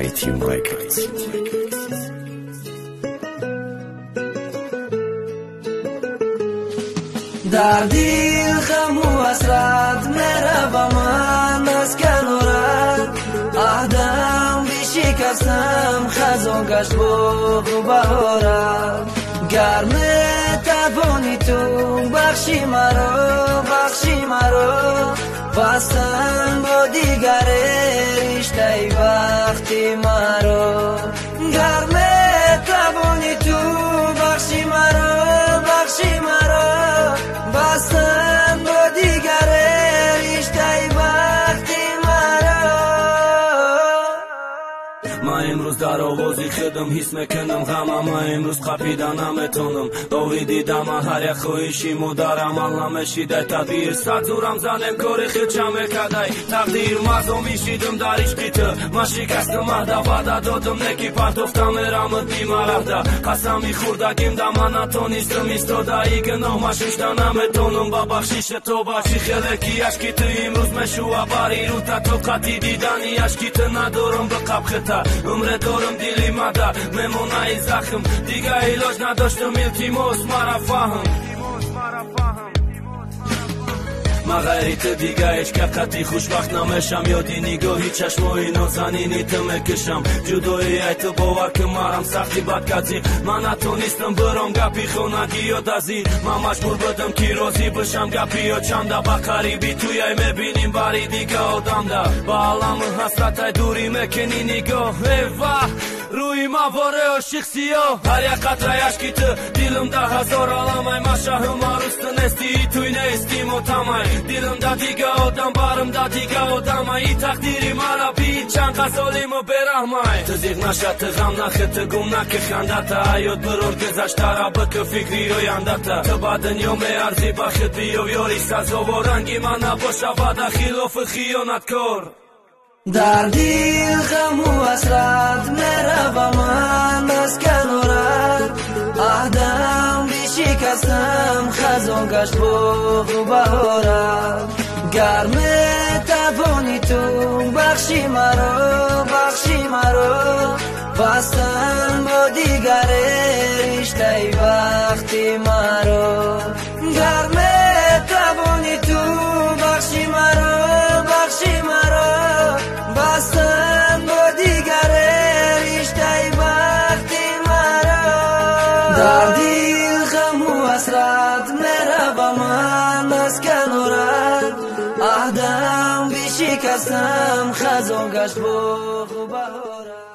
ITM Records. Дар дил ғаму ҳасрат меравам ман аз канорат, аҳдам бишикастам, хазон гашт боғу баҳорат. Гар метавонӣ ту бахши маро, бахши маро, бастан бо дигаре риштаи бахти маро. Гар метавонӣ ту бахши маро, бахши маро, бастан бо дигаре риштаи бахти маро. Ман имрӯз дар овози худам ҳис мекунам ғама, ман имрӯз қапида наметонам. Дови дидама ҳар як хоҳиши модар амал намешидай тадбир. Сад зурам занем кори худча мекардай тақдир. Мазо мешидам дар ишқи ту, ман шикастам аҳда, ваъда додам неки партофтам эрамад бимараҳда. Қасами хӯрдагим да ман натонистам истода, и гуноҳ ман шушта наметонам. Ба бахшиши тоба чӣ хеле ки ашки ту имрӯз мешува бари рӯта, тоқати дидани ашки ту надорам ба қабхита. Умре дорам дили мада мемонаи захм, дига илоҷ надоштам, илтимос мара фаҳм. Ман ғайри ту дига ҳеҷ ка қатъи хушбахт намешам, ёди нигоҳи чашмои нозанини ту мекушам. Ҷудои ай ту бовар кун марам сахти бадказиқ, ман натонистам биром гапи хонагӣ ёд азир. Ман маҷбур будам ки розӣ бишам гапи ёчамда, ба қариби туяй мебиним бари дига одамда. Ба аламу ҳасратай дурӣ мекунӣ нигоҳ, э ваҳ рӯи ман вораи ошиқ сиёҳ. Ҳар як қатраи ашки ту дилам да ҳазор аламай, ман шаҳм арӯс ту нестӣ, туй нестӣ мотамай. Дилам да дига одам, барам да дига одамай, и тақдири мара бин чанд қасолиму бераҳмай. Ту зиқ наша, ту ғам нахӯ, ту гум накӣ хандата, ҳаёт бирор гузаштара бикӯ фикри ояндата. Ту ба дунё меарзӣ, ба худ биёв ёри сазовор, ранги ман набоша ваъда хилофи хиёнаткор. Дар дил ғаму ҳасрат меравам ман аз канорат, аҳдам бишикастам, хазон гашт боғу баҳорат. Гар метавонӣ ту бахши маро, бахши маро, бастан бо дигаре риштаи бахти маро. Гар метавонӣ ту бахши маро, бахши маро, бастан бо дигаре риштаи бахти маро. Дар дил ғаму ҳасрат меравам ман аз канорат, аҳдам бишикастам, хазон гашт боғу баҳорат.